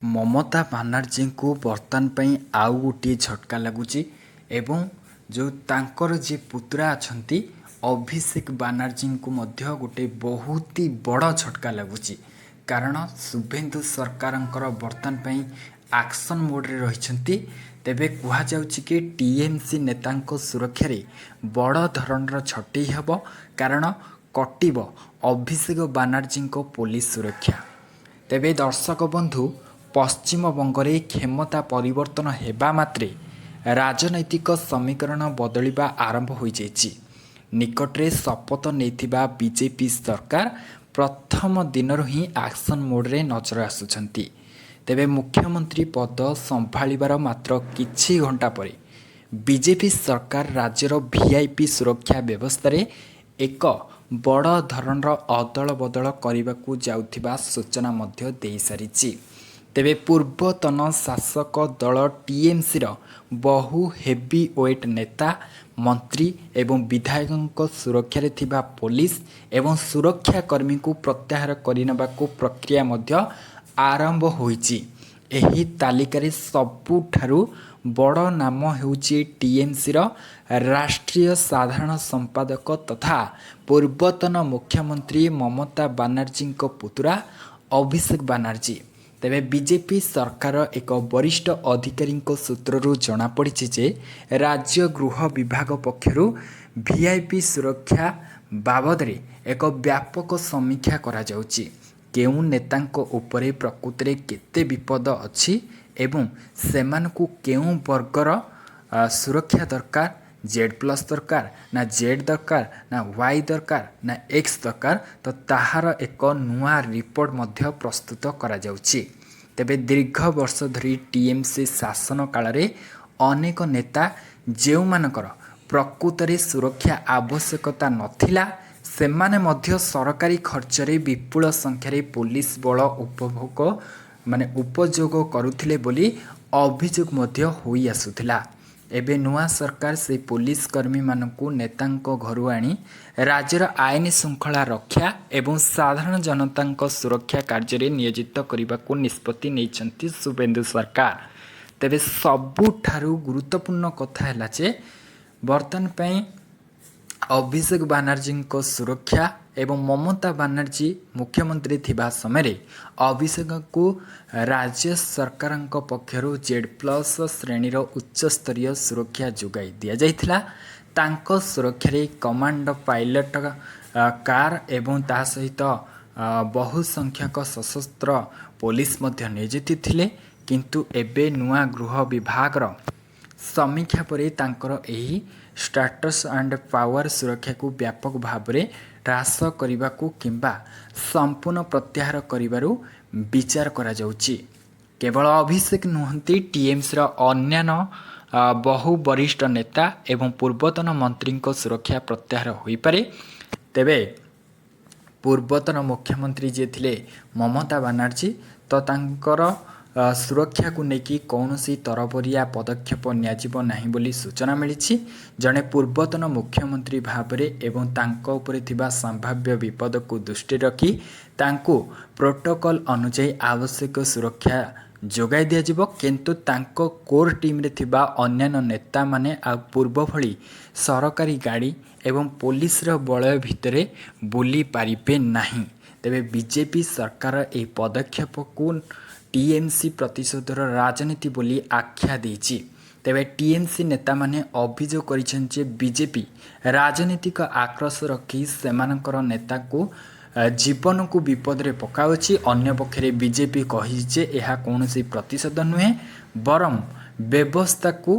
ମମତା ବାନାର୍ଜୀଙ୍କୁ ବର୍ତ୍ତମାନ ପାଇଁ ଆଉ ଗୋଟିଏ ଝଟକା ଲାଗୁଛି ଏବଂ ଯେଉଁ ତାଙ୍କର ଯିଏ ପୁତୁରା ଅଛନ୍ତି, ଅଭିଷେକ ବାନାର୍ଜୀଙ୍କୁ ମଧ୍ୟ ଗୋଟେ ବହୁତ ହି ବଡ଼ ଝଟକା ଲାଗୁଛି। କାରଣ ଶୁଭେନ୍ଦୁ ସରକାରଙ୍କର ବର୍ତ୍ତମାନ ପାଇଁ ଆକ୍ସନ୍ ମୋଡ଼ରେ ରହିଛନ୍ତି। ତେବେ କୁହାଯାଉଛି କି ଟିଏମ୍ସି ନେତାଙ୍କ ସୁରକ୍ଷାରେ ବଡ଼ ଧରଣର ଛଟେଇ ହେବ, କାରଣ କଟିବ ଅଭିଷେକ ବାନାର୍ଜୀଙ୍କ ପୋଲିସ ସୁରକ୍ଷା। ତେବେ ଦର୍ଶକ ବନ୍ଧୁ, ପଶ୍ଚିମବଙ୍ଗରେ କ୍ଷମତା ପରିବର୍ତ୍ତନ ହେବା ମାତ୍ରେ ରାଜନୈତିକ ସମୀକରଣ ବଦଳିବା ଆରମ୍ଭ ହୋଇଯାଇଛି। ନିକଟରେ ଶପଥ ନେଇଥିବା ବିଜେପି ସରକାର ପ୍ରଥମ ଦିନରୁ ହିଁ ଆକ୍ସନ୍ ମୋଡ଼ରେ ନଜର ଆସୁଛନ୍ତି। ତେବେ ମୁଖ୍ୟମନ୍ତ୍ରୀ ପଦ ସମ୍ଭାଳିବାର ମାତ୍ର କିଛି ଘଣ୍ଟା ପରେ ବିଜେପି ସରକାର ରାଜ୍ୟର ଭିଆଇପି ସୁରକ୍ଷା ବ୍ୟବସ୍ଥାରେ ଏକ ବଡ଼ ଧରଣର ଅଦଳ ବଦଳ କରିବାକୁ ଯାଉଥିବା ସୂଚନା ମଧ୍ୟ ଦେଇସାରିଛି। ତେବେ ପୂର୍ବତନ ଶାସକ ଦଳ ଟିଏମ୍ସିର ବହୁ ହେଭି ୱେଟ୍ ନେତା, ମନ୍ତ୍ରୀ ଏବଂ ବିଧାୟକଙ୍କ ସୁରକ୍ଷାରେ ଥିବା ପୋଲିସ ଏବଂ ସୁରକ୍ଷା କର୍ମୀଙ୍କୁ ପ୍ରତ୍ୟାହାର କରିନେବାକୁ ପ୍ରକ୍ରିୟା ମଧ୍ୟ ଆରମ୍ଭ ହୋଇଛି। ଏହି ତାଲିକାରେ ସବୁଠାରୁ ବଡ଼ ନାମ ହେଉଛି ଟିଏମ୍ସିର ରାଷ୍ଟ୍ରୀୟ ସାଧାରଣ ସମ୍ପାଦକ ତଥା ପୂର୍ବତନ ମୁଖ୍ୟମନ୍ତ୍ରୀ ମମତା ବାନାର୍ଜୀଙ୍କ ପୁତୁରା ଅଭିଷେକ ବାନାର୍ଜୀ। ତେବେ ବିଜେପି ସରକାର ଏକ ବରିଷ୍ଠ ଅଧିକାରୀଙ୍କ ସୂତ୍ରରୁ ଜଣାପଡ଼ିଛି ଯେ ରାଜ୍ୟ ଗୃହ ବିଭାଗ ପକ୍ଷରୁ ଭିଆଇପି ସୁରକ୍ଷା ବାବଦରେ ଏକ ବ୍ୟାପକ ସମୀକ୍ଷା କରାଯାଉଛି। କେଉଁ ନେତାଙ୍କ ଉପରେ ପ୍ରକୃତରେ କେତେ ବିପଦ ଅଛି ଏବଂ ସେମାନଙ୍କୁ କେଉଁ ବର୍ଗର ସୁରକ୍ଷା ଦରକାର, ଜେଡ୍ ପ୍ଲସ୍ ଦରକାର ନା ଜେଡ୍ ଦରକାର ନା ୱାଇ ଦରକାର ନା ଏକ୍ସ ଦରକାର, ତ ତାହାର ଏକ ନୂଆ ରିପୋର୍ଟ ମଧ୍ୟ ପ୍ରସ୍ତୁତ କରାଯାଉଛି। ତେବେ ଦୀର୍ଘ ବର୍ଷ ଧରି ଟିଏମ୍ସି ଶାସନ କାଳରେ ଅନେକ ନେତା, ଯେଉଁମାନଙ୍କର ପ୍ରକୃତରେ ସୁରକ୍ଷା ଆବଶ୍ୟକତା ନଥିଲା, ସେମାନେ ମଧ୍ୟ ସରକାରୀ ଖର୍ଚ୍ଚରେ ବିପୁଳ ସଂଖ୍ୟାରେ ପୋଲିସ ବଳ ଉପଭୋଗ ମାନେ ଉପଯୋଗ କରୁଥିଲେ ବୋଲି ଅଭିଯୋଗ ମଧ୍ୟ ହୋଇ ଆସୁଥିଲା। ଏବେ ନୂଆ ସରକାର ସେହି ପୋଲିସ କର୍ମୀମାନଙ୍କୁ ନେତାଙ୍କ ଘରୁ ଆଣି ରାଜ୍ୟର ଆଇନ ଶୃଙ୍ଖଳା ରକ୍ଷା ଏବଂ ସାଧାରଣ ଜନତାଙ୍କ ସୁରକ୍ଷା କାର୍ଯ୍ୟରେ ନିୟୋଜିତ କରିବାକୁ ନିଷ୍ପତ୍ତି ନେଇଛନ୍ତି ଶୁଭେନ୍ଦୁ ସରକାର। ତେବେ ସବୁଠାରୁ ଗୁରୁତ୍ୱପୂର୍ଣ୍ଣ କଥା ହେଲା ଯେ ବର୍ତ୍ତମାନ ପାଇଁ ଅଭିଷେକ ବାନାର୍ଜୀଙ୍କ ସୁରକ୍ଷା ଏବଂ ମମତା ବାନାର୍ଜୀ ମୁଖ୍ୟମନ୍ତ୍ରୀ ଥିବା ସମୟରେ ଅଭିଷେକଙ୍କୁ ରାଜ୍ୟ ସରକାରଙ୍କ ପକ୍ଷରୁ ଜେଡ୍ ପ୍ଲସ୍ ଶ୍ରେଣୀର ଉଚ୍ଚସ୍ତରୀୟ ସୁରକ୍ଷା ଯୋଗାଇ ଦିଆଯାଇଥିଲା। ତାଙ୍କ ସୁରକ୍ଷାରେ କମାଣ୍ଡୋ, ପାଇଲଟ କାର୍ ଏବଂ ତା ସହିତ ବହୁ ସଂଖ୍ୟକ ସଶସ୍ତ୍ର ପୋଲିସ ମଧ୍ୟ ନିୟୋଜିତ ଥିଲେ। କିନ୍ତୁ ଏବେ ନୂଆ ଗୃହ ବିଭାଗର ସମୀକ୍ଷା ପରେ ତାଙ୍କର ଏହି ଷ୍ଟାଟସ୍ ଆଣ୍ଡ ପାୱାର ସୁରକ୍ଷାକୁ ବ୍ୟାପକ ଭାବରେ ହ୍ରାସ କରିବାକୁ କିମ୍ବା ସମ୍ପୂର୍ଣ୍ଣ ପ୍ରତ୍ୟାହାର କରିବାରୁ ବିଚାର କରାଯାଉଛି। କେବଳ ଅଭିଷେକ ନୁହନ୍ତି, ଟିଏମ୍ସିର ଅନ୍ୟାନ୍ୟ ବହୁ ବରିଷ୍ଠ ନେତା ଏବଂ ପୂର୍ବତନ ମନ୍ତ୍ରୀଙ୍କ ସୁରକ୍ଷା ପ୍ରତ୍ୟାହାର ହୋଇପାରେ। ତେବେ ପୂର୍ବତନ ମୁଖ୍ୟମନ୍ତ୍ରୀ ଯିଏ ଥିଲେ ମମତା ବାନାର୍ଜୀ, ତ ତାଙ୍କର ସୁରକ୍ଷାକୁ ନେଇକି କୌଣସି ତରବରିଆ ପଦକ୍ଷେପ ନିଆଯିବ ନାହିଁ ବୋଲି ସୂଚନା ମିଳିଛି। ଜଣେ ପୂର୍ବତନ ମୁଖ୍ୟମନ୍ତ୍ରୀ ଭାବରେ ଏବଂ ତାଙ୍କ ଉପରେ ଥିବା ସମ୍ଭାବ୍ୟ ବିପଦକୁ ଦୃଷ୍ଟିରେ ରଖି ତାଙ୍କୁ ପ୍ରୋଟୋକଲ୍ ଅନୁଯାୟୀ ଆବଶ୍ୟକ ସୁରକ୍ଷା ଯୋଗାଇ ଦିଆଯିବ। କିନ୍ତୁ ତାଙ୍କ କୋର୍ ଟିମ୍ରେ ଥିବା ଅନ୍ୟାନ୍ୟ ନେତାମାନେ ଆଉ ପୂର୍ବ ଭଳି ସରକାରୀ ଗାଡ଼ି ଏବଂ ପୋଲିସର ବଳୟ ଭିତରେ ବୁଲି ପାରିବେ ନାହିଁ। ତେବେ ବିଜେପି ସରକାର ଏହି ପଦକ୍ଷେପକୁ ଟିଏମ୍ସି ପ୍ରତିଶୋଧର ରାଜନୀତି ବୋଲି ଆଖ୍ୟା ଦେଇଛି। ତେବେ ଟିଏମ୍ସି ନେତାମାନେ ଅଭିଯୋଗ କରିଛନ୍ତି ଯେ ବିଜେପି ରାଜନୈତିକ ଆକ୍ରୋଶ ରଖି ସେମାନଙ୍କର ନେତାକୁ ଜୀବନକୁ ବିପଦରେ ପକାଉଛି। ଅନ୍ୟପକ୍ଷରେ ବିଜେପି କହିଛି ଯେ ଏହା କୌଣସି ପ୍ରତିଶୋଧ ନୁହେଁ, ବରଂ ବ୍ୟବସ୍ଥାକୁ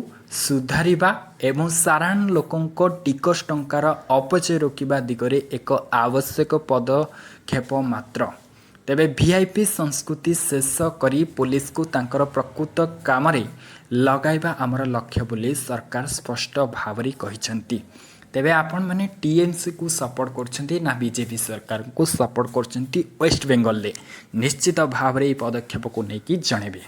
ସୁଧାରିବା ଏବଂ ସାଧାରଣ ଲୋକଙ୍କ ଟିକସ ଟଙ୍କାର ଅପଚୟ ରୋକିବା ଦିଗରେ ଏକ ଆବଶ୍ୟକ ପଦକ୍ଷେପ ମାତ୍ର। ତେବେ ଭିଆଇପି ସଂସ୍କୃତି ଶେଷ କରି ପୋଲିସକୁ ତାଙ୍କର ପ୍ରକୃତ କାମରେ ଲଗାଇବା ଆମର ଲକ୍ଷ୍ୟ ବୋଲି ସରକାର ସ୍ପଷ୍ଟ ଭାବରେ କହିଛନ୍ତି। ତେବେ ଆପଣମାନେ ଟିଏମ୍ସିକୁ ସପୋର୍ଟ କରୁଛନ୍ତି ନା ବିଜେପି ସରକାରଙ୍କୁ ସପୋର୍ଟ କରୁଛନ୍ତି ୱେଷ୍ଟବେଙ୍ଗଲରେ, ନିଶ୍ଚିତ ଭାବରେ ଏହି ପଦକ୍ଷେପକୁ ନେଇକି ଜଣାଇବେ।